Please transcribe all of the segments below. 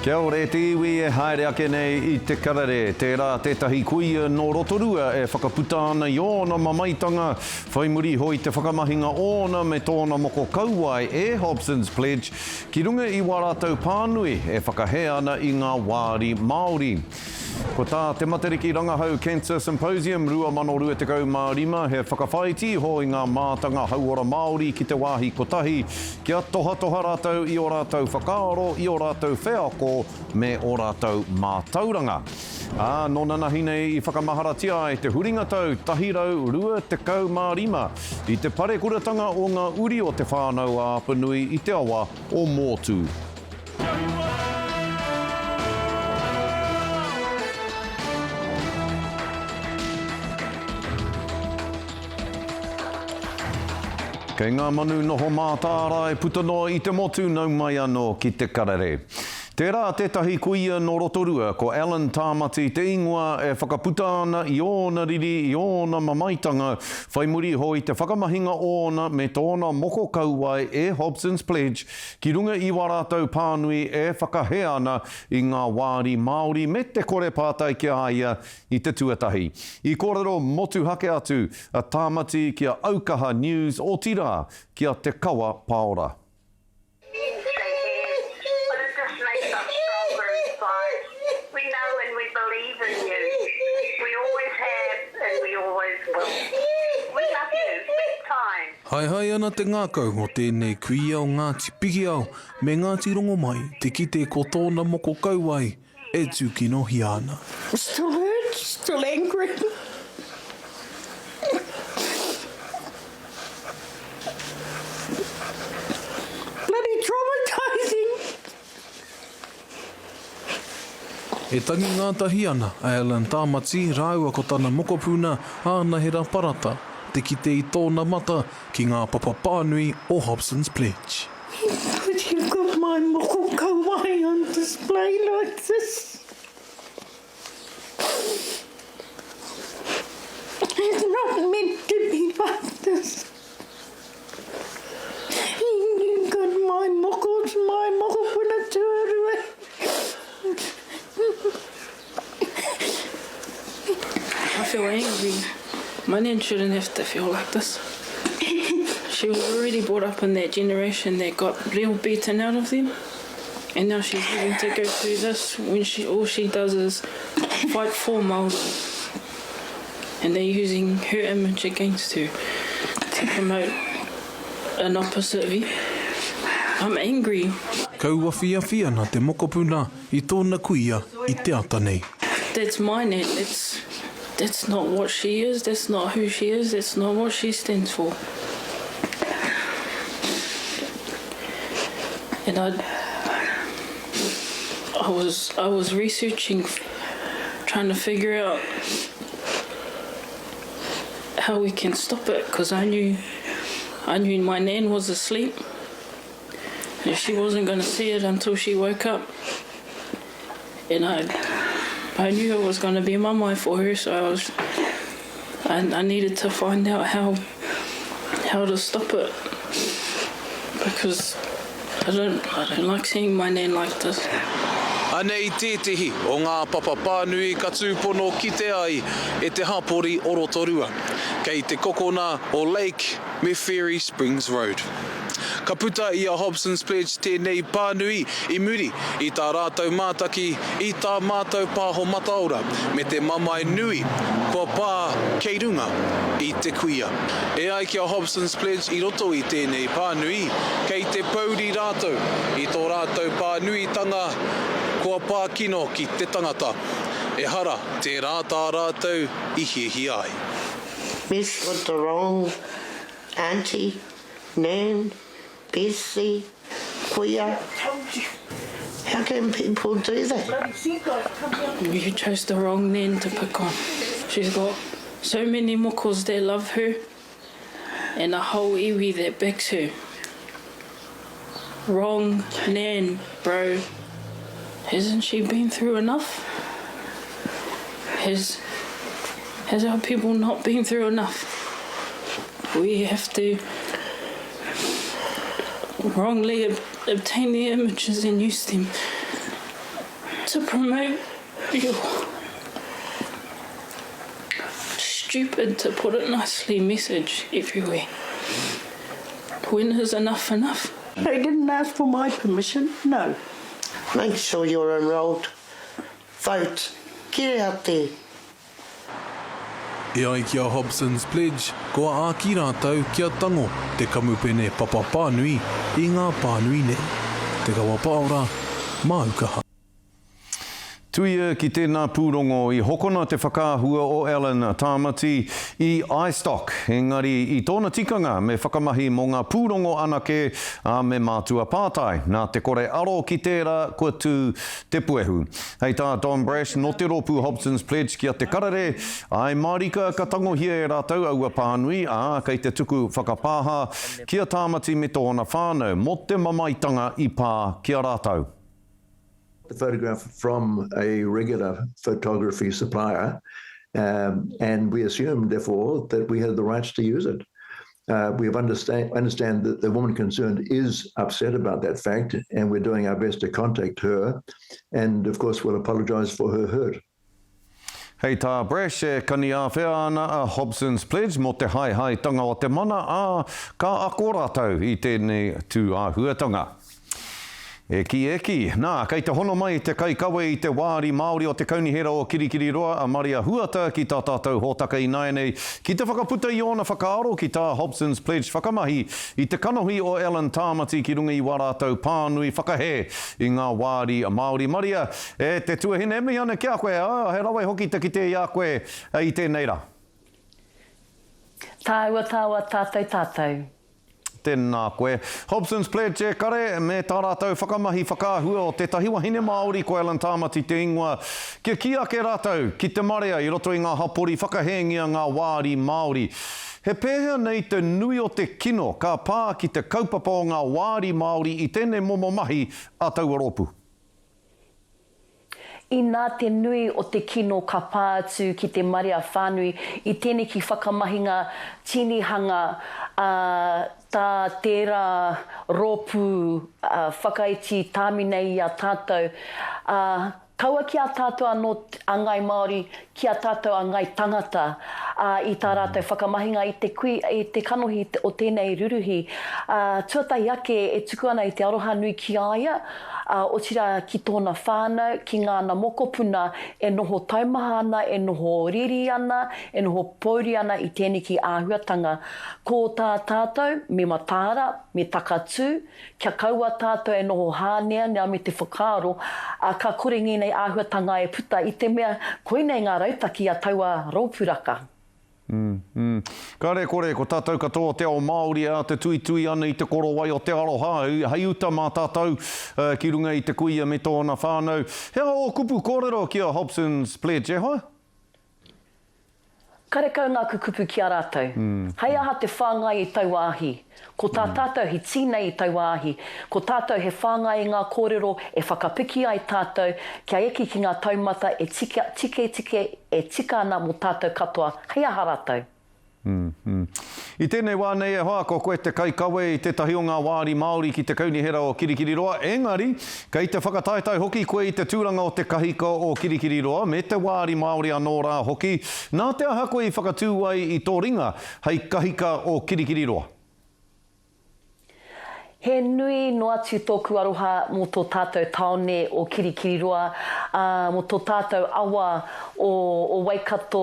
Kia ora e te iwi e haere ake nei i te karere. Tērā tētahi kuia nō Rotorua e whakaputa ana i ōna mamaetanga whai muri iho i te whakamahinga ōna me tōna moko kauae e Hobson's Pledge ki runga i wā rātou pānui e whakahē ana i ngā wāri Māori. Ko tā te Matariki Rangahau Cancer Symposium 2025 he whakawhāiti iho i ngā mātanga hauora Māori ki te wāhi kotahi kia tohatoha rātou i ō rātou whakaaro, i ō rātou wheako me ō rātou mātauranga. Ā, nō nanahi nei i whakamaharatia ai te huringa tau 125 i te parekuratanga o ngā uri o Te Whānau-a-Apanui i te awa o Mōtū. Kei ngā manu noho mātārae puta noa i te motu nau mai anō ki te karere. Tērā tētahi kuia nō Rotorua, ko Alan Tāmati te ingoa e whakaputa ana i ōna riri, i ōna mamaetanga whai muri iho i te whakamahinga ōna me tōna moko kauae e Hobson's Pledge ki runga i wā rātou pānui e whakahē ana i ngā wāri Māori me te kore pātai ki a ia i te tuatahi. I kōrero motuhake atu a Tāmati ki a Aukaha News, otirā, ki a Te Kawa Paora. Haehae ana te ngākau o tēnei kuia o Ngāti Pikiao me Ngāti Rongomai te kite ko tōna moko kauae e tūkinohia ana. Still hurt, still angry. Bloody traumatising. E tangi ngātahi ana a Alan Tāmati rāua ko tana mokopuna a Anahera Parata te kite i tōna mata ki ngā papa pānui o Hobson's Pledge. But you've got my moko kauae on display like this. It's not meant to be like this. You've got my moko, my mokopuna tuarua. I feel angry. My nan shouldn't have to feel like this. She was already brought up in that generation that got real beaten out of them. And now she's having to go through this when she all she does is fight for Māori. And they're using her image against her to promote an opposite view. I'm angry. Kauawhiawhi ana te mokopuna i tōna kuia i te ata nei. That's my nan, that's, that's not what she is, that's not who she is, that's not what she stands for. And I, I was, I was researching, trying to figure out how we can stop it, because I knew, I knew my nan was asleep. And she wasn't going to see it until she woke up. And I, I knew it was going to be mamae for her, so I was, I, I needed to find out how, how to stop it. Because I don't, I don't like seeing my nan like this. Anei tētehi o ngā papa pānui ka tūpono kite ai e te hapori o Rotorua, kei te kokona o Lake me Fairy Springs Road. Ka puta i a Hobson's Pledge tēnei pānui i muri i tā rātou mātaki i tā mātou pāho mataora me te mamae nui kua pā kei runga i te kuia. E ai ki a Hobson's Pledge i roto i tēnei pānui, kei te pouri rātou i tō rātou pānuitanga kua pā kino ki te tangata. Ehara tērā tā rātou i hiahia ai. Messed with the wrong auntie. Nan, Bessie, Kuia, how can people do that? You chose the wrong nan to pick on. She's got so many mokos that love her and a whole iwi that backs her. Wrong nan, bro. Hasn't she been through enough? Has, has our people not been through enough? We have to wrongly obtain the images and use them. To promote your stupid, to put it nicely, message everywhere. When is enough enough? They didn't ask for my permission, no. Make sure you're enrolled. Vote. Get out there. E ai ki a Hobson's Pledge, kua āki rātou kia tango te kamupene papa pānui i ngā pānui nei. Te Kawa Paora, māu kaha. Tuia ki tēnā pūrongo i hokona te whakaahua o Ellen Tāmati i iStock, engari i tōna tikanga me whakamahi mō ngā pūrongo anake, ā, me mātua pātai. Nā te kore aro ki tērā, kua tū te puehu. Hei tā Don Brash nō te rōpū Hobson's Pledge ki a Te Karere, āe mārika ka tangohia e rātou aua pānui, ā, kei te tuku whakapāha ki a Tāmati me tōna whānau mō te mamaetanga i pā ki a rātou. The photograph from a regular photography supplier um, and we assumed, therefore, that we had the rights to use it. Uh, we have understand, understand that the woman concerned is upset about that fact, and we're doing our best to contact her. And of course, we'll apologise for her hurt. Hei tā Brash, e kani āwhea ana a Hobson's Pledge mō te haehaetanga o te mana, ā, ka ako rātou i tēnei tū āhuatanga. E kī, e kī. Nā, kei te hono mai te kaikawe i te Wāri Māori o te Kaunihera o Kirikiriroa, a Maria Huata, ki tā tātou hōtaka ināianei, ki te whakaputa i ōna whakaaro ki tā Hobson's Pledge whakamahi i te kanohi o Ellen Tāmati ki runga i wā rātou pānui whakahē i ngā wāri Māori. Maria, e te tuahine, e mihi ana ki a koe, ā, he rawe hoki te kite i a koe i tēnei rā. Tāua, tāua, tātou, tātou. Tēnā koe. Hobson's Pledge e kare, me tā rātou whakamahi whakaahua o tētahi wahine Māori ko Ellen Tāmati te ingoa, kia kī ake rātou ki te marea i roto i ngā hapori whakahēngia ngā wāri Māori. He pēhea nei te nui o te kino ka pā ki te kaupapa o ngā wāri Māori i tēnei momo mahi a taua rōpū? Inā te nui o te kino ka pā atu ki te marea whānui i tēneki whakamahinga tinihanga a tā tērā rōpū whakaiti tāmi nei i a tātou, ā, kaua ki a tātou anō a Ngāi Māori, ki a tātou a Ngāi Tangata, ā, i tā rātou whakamahinga i te kui, i te kanohi o tēnei ruruhi. Ā, tuatahi ake e tuku ana i te aroha nui ki a ia, ā, otirā ki tōna whānau, ki ngāna mokopuna e noho taumaha ana, e noho riri ana, e noho pōuri ana i tēneki āhuatanga. Ko tā tātou, me mataara, me takatū, kia kaua tātou e noho hāneanea me te whakaaro, ā, ka kore ngēnei āhuatanga e puta i te mea koinei ngā rautaki a taua rōpū raka. Mm, mm. Kāre kore, ko tātou katoa o te ao Māori e āta tuitui ana i te korowai o te aroha hei uta mā tātou ki runga i te kuia me tōna whānau. He aha ō kupu kōrero ki a Hobson's Pledge, e hoa? Karekau ngāku kupu ki a rātou. Hei aha te whāngai i taua ahi? Ko tā tātou he tīnei i taua ahi. Ko tātou he whāngai i ngā kōrero e whakapiki ai tātou kia eke ki ngā taumata e tika, tiketike, e tika ana mō tātou katoa. Hei aha rātou? I tēnei wā nei e hoa, ko koe te kaikawe i tētahi o ngā wāri Māori ki te Kaunihera o Kirikiriroa, engari, kei te whakataetae hoki koe i te tūranga o te kahika o Kirikiriroa me te wāri Māori anō rā hoki. Nā te aha koe i whakatū ai i tō ringa hei kahika o Kirikiriroa? He nui noa atu tōku aroha mō tō tātou tāone o Kirikiriroa, ā, mō tō tātou awa o, o Waikato,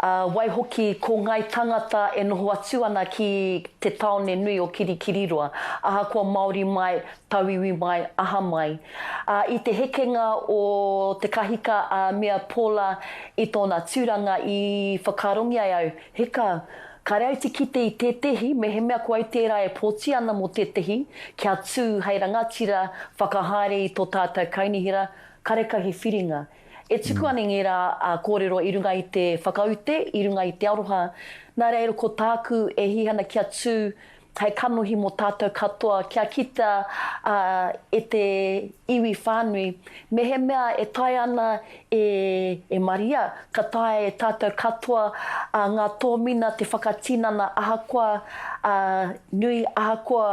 ā, waihoki ko ngāi tangata e noho atu ana ki te tāone nui o Kirikiriroa, ahakoa Māori mai, tauiwi mai, aha mai. Ā, i te hekenga o te kahika a Mea Paula i tōna tūranga i whakaarongia e au, Heka, Kāre au te kite i tētehi, mehemea ko au tērā e pōti ana mō tētehi, kia tū hei rangatira whakahaere i tō tātou kaunihera, karekau he whiringa. E tuku ana i ngērā kōrero i runga i te whakaute, i runga i te aroha, nā reira ko tāku e hihi ana kia tū. hei kanohi mō tātou katoa kia kitea e te iwi whānui. Mehemea e taea ana e e Maria, ka taea e tātou katoa ngā tōmina te whakatinana ahakoa nui, ahakoa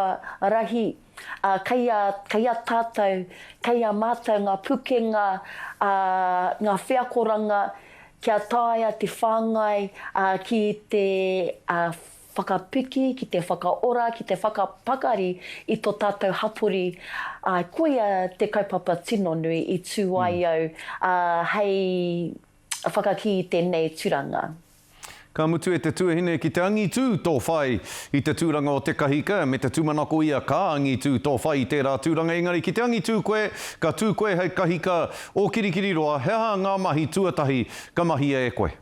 rahi, ā, kei a, kei a tātou, kei a mātou ngā pukenga, ā, ngā wheakoranga kia taea te whāngai, ā, ki te, ā, whakapiki, ki te whakaora, ki te whakapakari i tō tātou hapori, ā, koia te kaupapa tino nui i tū ai au, ā, hei whakakī i tēnei turanga. Ka mutu e te tuahine ki te angitū tō whai i te tūranga o te kahika, me te tūmanako ia ka angitū tō whai i tērā tūranga, engari ki te angitū koe, ka tū koe hei kahika o Kirikiriroa, he aha ngā mahi tuatahi ka mahia e koe?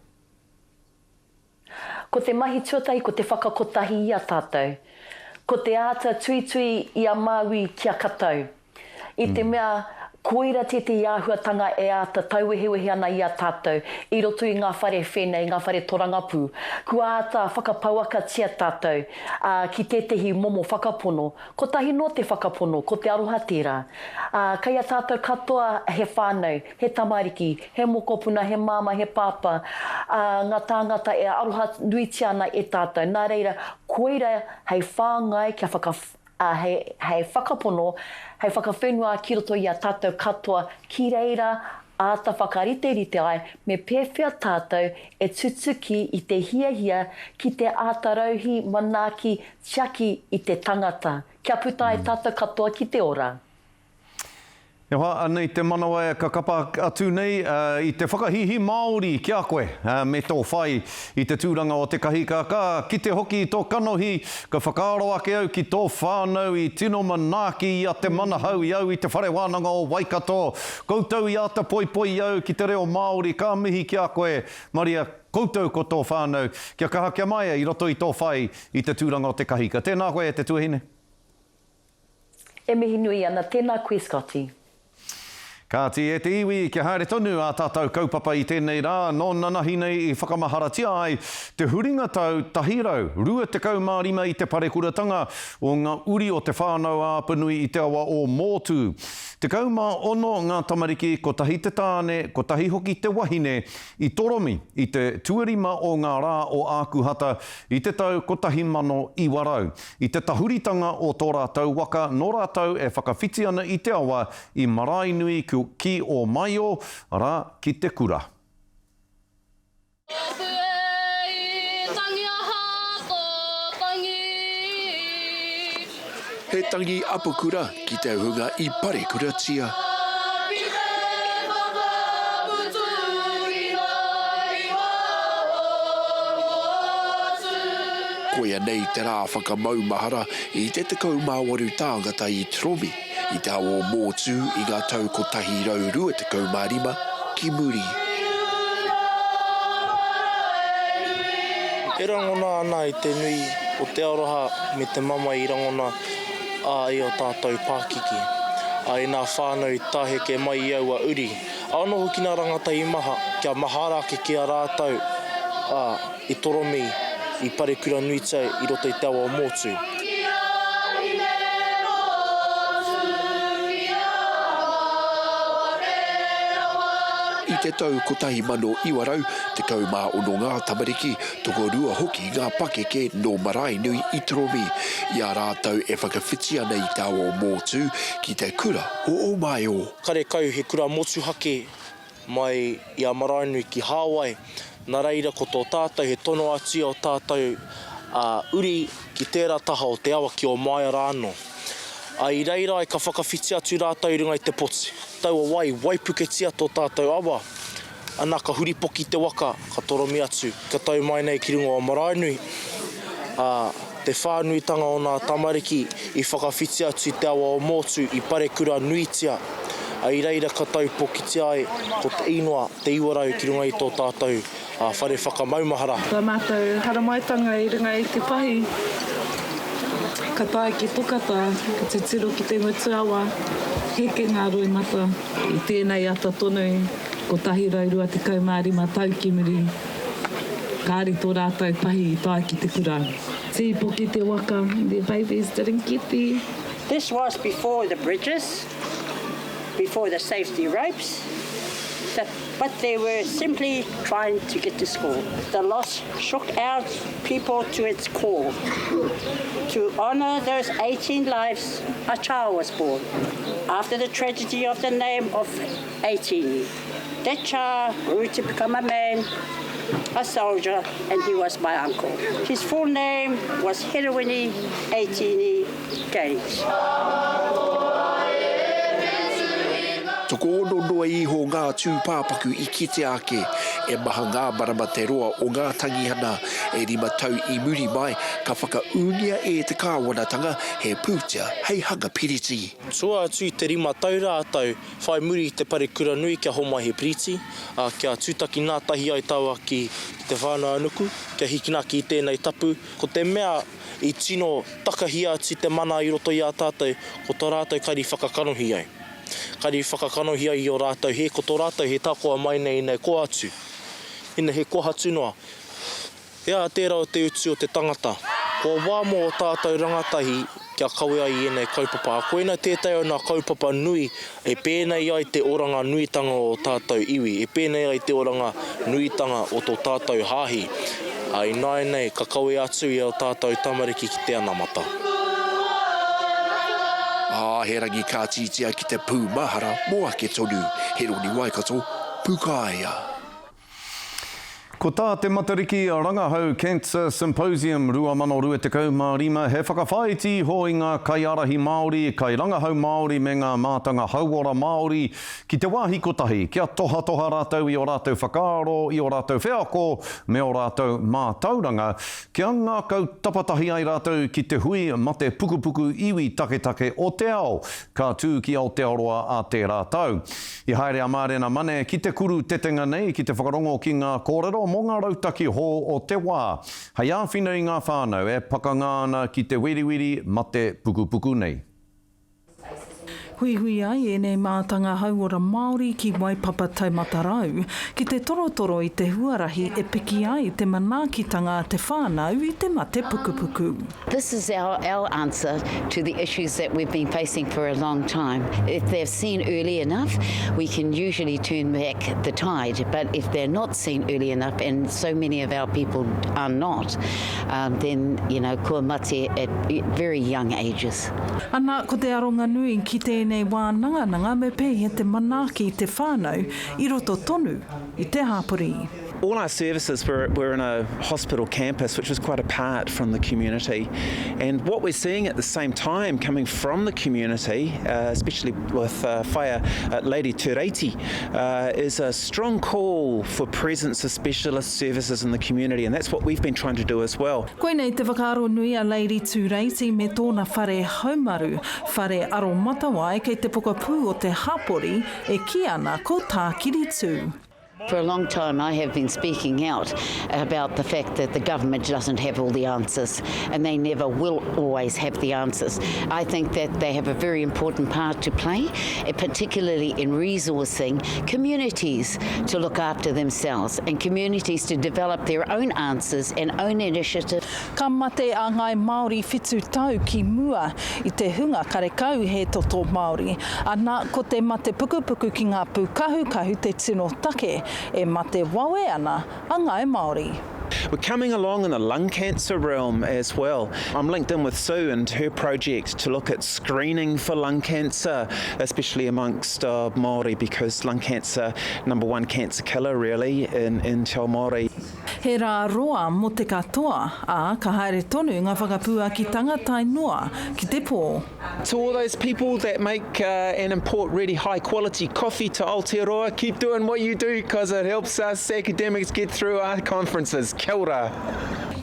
Ko te mahi tuatahi ko te whakakotahi i a tātou. Ko te āta tuitui i a Māui kia katau. I te mea, koira tētehi āhuatanga e āta tauwehewehe ana i a tātou i roto i ngā whare whēnei, ngā whare torangapū. Kua āta whakapauakatia tātou, ā, ki tētehi momo whakapono. Kotahi noa te whakapono, ko te aroha tērā. Ā, kei a tātou katoa he whānau, he tamariki, he mokopuna, he māmā, he pāpā, ā, ngā tāngata e aroha nuitia ana e tātou. Nā reira, koira hei whāngai kia whaka, ā, hei, hei whakapono, hei whakawhenua ki roto i a tātou katoa, ki reira āta whakariterite ai me pēwhea tātou e tutuki i te hiahia ki te āta rauhī, manaaki, tiaki i te tangata, kia puta ai tātou katoa ki te ora. E hoa, anei te manawa e ka kapa atu nei i te whakahīhī Māori ki a koe me tō whai i te tūranga o te kahika. Ka kite hoki i tō kanohi, ka whakaaro ake au ki tō whānau i tino manaaki i a Te Manahau i au i Te Whare Wānanga o Waikato. Koutou i āta poipoi i au ki te reo Māori, ka mihi ki a koe, Maria, koutou ko tō whānau, kia kaha kia maia i roto i tō whai i te tūranga o te kahika. Tēnā koe e te tuahine. E mihi nui ana, tēnā koe Scotty. Kāti e te iwi, kia haere tonu ā tātou kaupapa i tēnei rā, nō nanahi nei i whakamaharatia ai te huringa tau 125 i te parekuratanga o ngā uri o Te Whānau-a-Apanui i te awa o Mōtū. 16 ngā tamariki, kotahi te tāne, kotahi hoki te wahine, i toromi i te tuarima o ngā rā o Ākuhata i te tau 1900. I te tahuritanga o tō rātou waka nō rātou e whakawhiti ana i te awa i Maraenui ki Ōmaio, arā, ki te kura. He tangi apakura ki te hunga i parekuratia. Koia nei te rā whakamaumahara i te 18 tāngata i Tromi i te awa o Mōtū i ngā tau 125 ki muri. E rangona ana i te nui o te aroha me te mamae i rangona a i o tātou pākiki, a i nā whānau i taheke mai i aua uri, a anō hoki nā rangatahi maha, kia mahara ake ki a rātou, ā, i toromi, i parekura nuitia i roto i te awa o Mōtū. I te tau 1916 ngā tamariki, tokorua hoki ngā pakeke nō Maraenui i toromi, i a rātou e whakawhiti ana i te awa o Mōtū ki te kura o Omaeo. Karekau he kura motuhake mai i a Maraenui ki Hāwai, nā reira ko tō tātou he tono atu i ō tātou uri ki tērā taha o te awa ki Ōmaea rā anō. Ā, i reira ai ka whakawhiti atu rātou i runga i te poti. Taua wā i waipuketia tō tātou awa, ana ka huripoki te waka, ka toromi atu, ka tau mai nei ki runga o Maraenui, ā, te whānuitanga o nā tamariki i whakawhiti atu i te awa o Mōtū i parekura nuitia, ā, i reira ka taupokitia ai ko te īnoa Te 900 ki runga i tō tātou whare whakamaumahara. Tā mātou haramaitanga i runga i te pahi, ka tae ki Tokata, ka titiro ki te ngutu awa, heke ngā roimata. I tēnei ata tonu, 125 tau ki muri, kāre tō rātou pahi i tae ki te kura. Tīpoki te waka, their babies didn't get there. This was before the bridges, before the safety ropes, the, but they were simply trying to get to school. The loss shook our people to its core. To honour those 18 lives, a child was born. After the tragedy of the name of 18, that child grew to become a man, a soldier, and he was my uncle. His full name was Herewini 18 Gage. Tokoono noa iho ngā tūpāpaku i kitea ake, e maha ngā marama te roa o ngā tangihana. E rima tau i muri mai, ka whakaūngia e te kāwanatanga he pūtea hei hanga piriti. Tua atu i te rima tau rātou, whai muri i te parekura nui kia homai he piriti, ā, kia tūtaki ngātahi ai tāua ki Te Whānau-a-Nuku, kia hikina ki tēnei tapu. Ko te mea i tino takahia atu te mana i roto i a tātou, ko tō rātou kari whakakanohi ai. Kari whakakanohi ai i ō rātou hē, ko tō rātou he takoa mai nei nei koa atu. Ina he kohatu noa. He aha tērā o te utu o te tangata? Kua wā mō ō tātou rangatahi kia kawe ai i ēnei kaupapa. Koina tētahi o nā kaupapa nui e pēnei ai te oranga nuitanga o ō tātou iwi, e pēnei ai te oranga nuitanga o tō tātou hāhi. Ā, ināianei ka kawe atu i ō tātou tamariki ki te anamata. Ā, he rangi ka tītia ki te pū mahara mō ake tonu. He roni Waikato, Pūkāea. Ko tā te Matariki Rangahau Cancer Symposium 2025 he whakawhāiti iho i ngā kaiārahi Māori, kairangahau Māori me ngā mātanga hauora Māori ki te wāhi kotahi kia tohatoha rātou i ō rātou whakaaro, i ō rātou wheako me ō rātou mātauranga kia ngākau tapatahi ai rātou ki te hui mate pukupuku iwi taketake o te ao ka tū ki Aotearoa ā tērā tau. I haere a Mārena Mane ki te kuru tetenga nei ki te whakarongo ki ngā kōrero mō ngā rautaki hou o te wā, hei āwhina i ngā whānau e pakanga ana ki te weriweri mate pukupuku nei. Huihui ai ēnei mātanga hauora Māori ki Waipapa Taumata Rau ki te torotoro i te huarahi e piki ai te manaakitanga a te whānau i te mate pukupuku. This is our, our answer to the issues that we've been facing for a long time. If they're seen early enough, we can usually turn back the tide. But if they're not seen early enough, and so many of our people are not, um, then, you know, kua mate at very young ages. Ana, ko te aronga nui ki tēnei wānangananga me pēhea te manaaki i te whānau i roto tonu i te hapori. All our services were, were in a hospital campus, which was quite apart from the community. And what we're seeing at the same time coming from the community, uh, especially with uh, Whaea uh, Lady Tureiti, uh, is a strong call for presence of specialist services in the community, and that's what we've been trying to do as well. Koinei te whakaaro nui a Lady Tureiti me tōna whare haumaru, whare aromatawai kei te pokapū o te hapori e kī ana ko Tākiritū. For a long time I have been speaking out about the fact that the government doesn't have all the answers and they never will always have the answers. I think that they have a very important part to play, eh, particularly in resourcing communities to look after themselves and communities to develop their own answers and own initiative. Ka mate a Ngāi Māori whitu tau ki mua i te hunga karekau he toto Māori. Ana, ko te mate pukupuku ki ngā pūkahukahu te tino take e mate wawe ana a Ngāi Māori. We're coming along in the lung cancer realm as well. I'm linked in with Sue and her project to look at screening for lung cancer, especially amongst uh, Māori, because lung cancer, number one cancer killer really in, in Te Ao Māori. He rā roa mō te katoa, ā, ka haere tonu ngā whakapuakitanga tae noa ki te pō. To all those people that make and import really high quality coffee to Aotearoa, keep doing what you do cause it helps us academics get through our conferences. Kia ora!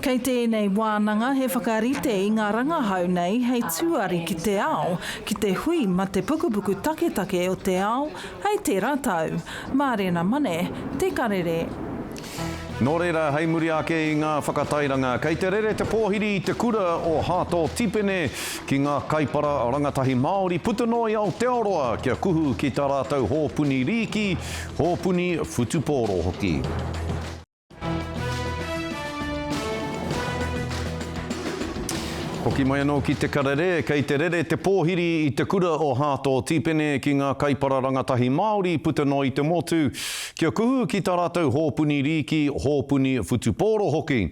Kei tēnei wānanga he whakarite i ngā rangahau nei hei tuari ki te ao, ki te hui mate pukupuku taketake o te ao hei tērā tau. Mārena Mane, Te Karere. Nō reira, hei muri ake i ngā whakatairanga, kei te rere te pōhiri i te kura o Hāto Tipene ki ngā kaipara rangatahi Māori puta noa i Aotearoa kia kuhu ki tā rātou hōpuni rīki, hōpuni whutupōro hoki. Hoki mai anō ki te karere, kei te rere te pōhiri i te kura o Hāto Tīpene ki ngā kaipara rangatahi Māori puta noa i te motu kia kuhu ki tā rātou hōpuni rīki, hōpuni whutupōro hoki.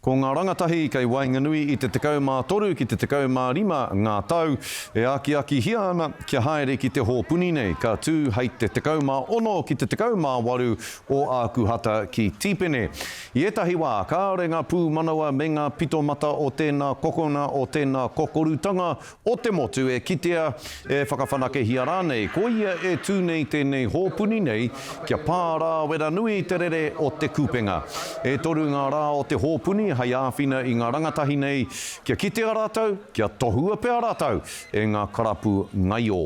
Ko ngā rangatahi kei waenganui i te 13 ki te 15 ngā tau e akiakihia ana kia haere ki te hōpuni nei, ka tū hei te 16 ki te 18 o Ākuhata ki Tīpene. I ētahi wā, kāore ngā pūmanawa me ngā pitomata o tēnā kokona, o tēnā kokorutanga o te motu e kitea, e whakawhanakehia rānei. Koia e tū nei tēnei hōpuni nei kia pārāwera nui te rere o te kupenga. E toru ngā rā o te hōpuni hei āwhina i ngā rangatahi nei kia kitea rātou, kia tohua pea rātou e ngā karapu ngaio.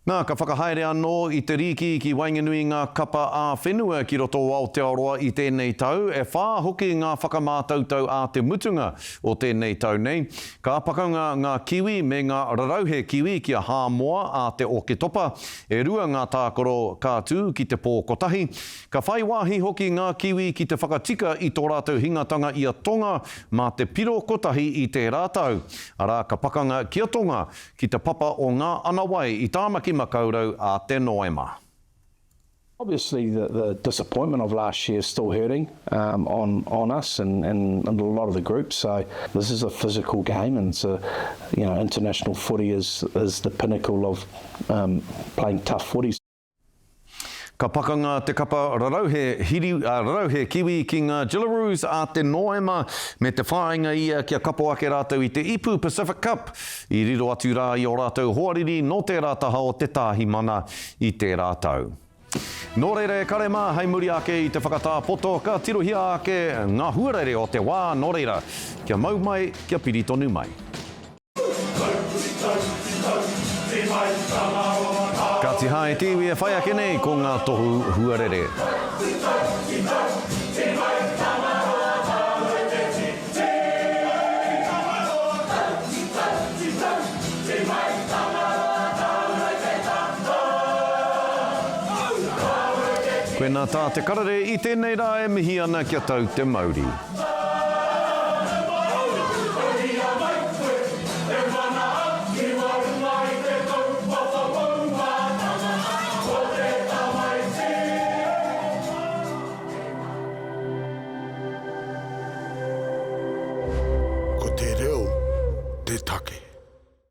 Nā, ka whakahaere anō i te rīki ki waenganui i ngā kapa ā-whenua ki roto o Aotearoa i tēnei tau, e whā hoki ngā whakamātautau ā te mutunga o tēnei tau nei. Ka pakanga ngā Kiwi me ngā rarauhe Kiwi ki a Hāmoa ā te Oketopa, e rua ngā tākaro ka tū ki te pō kotahi. Ka whai wāhi hoki ngā Kiwi ki te whakatika i tō rātou hingatanga i a Tonga mā te piro kotahi i tērā tau, arā, ka pakanga ki a Tonga ki te papa o ngā anawai i Tāmaki Makaurau a te Noema. Obviously the the disappointment of last year is still hurting um, on on us and, and, and a lot of the group. So this is a physical game, and it's a, you know international footy is is the pinnacle of um, playing tough footy. Ka pakanga te kapa rarauhe, hiri, rarauhe kiwi ki ngā Jillaroos a te Noema me te whāinga ia kia kapo ake rātou i te Ipu Pacific Cup i riro atu rā i ō rātou hoariri nō tērā taha o te Tāhimana i tērā tau. Nō reira e kare mā, hei muri ake i te whakatā poto ka tirohia ake ngā huarere o te wā, nō reira, kia mau mai, kia piri tonu mai. Kāti hae te iwi e whai ake nei ko ngā tohu huarere. Koinā tā te karere i tēnei rā e mihi ana kia tau te mauri. Ko te reo te take.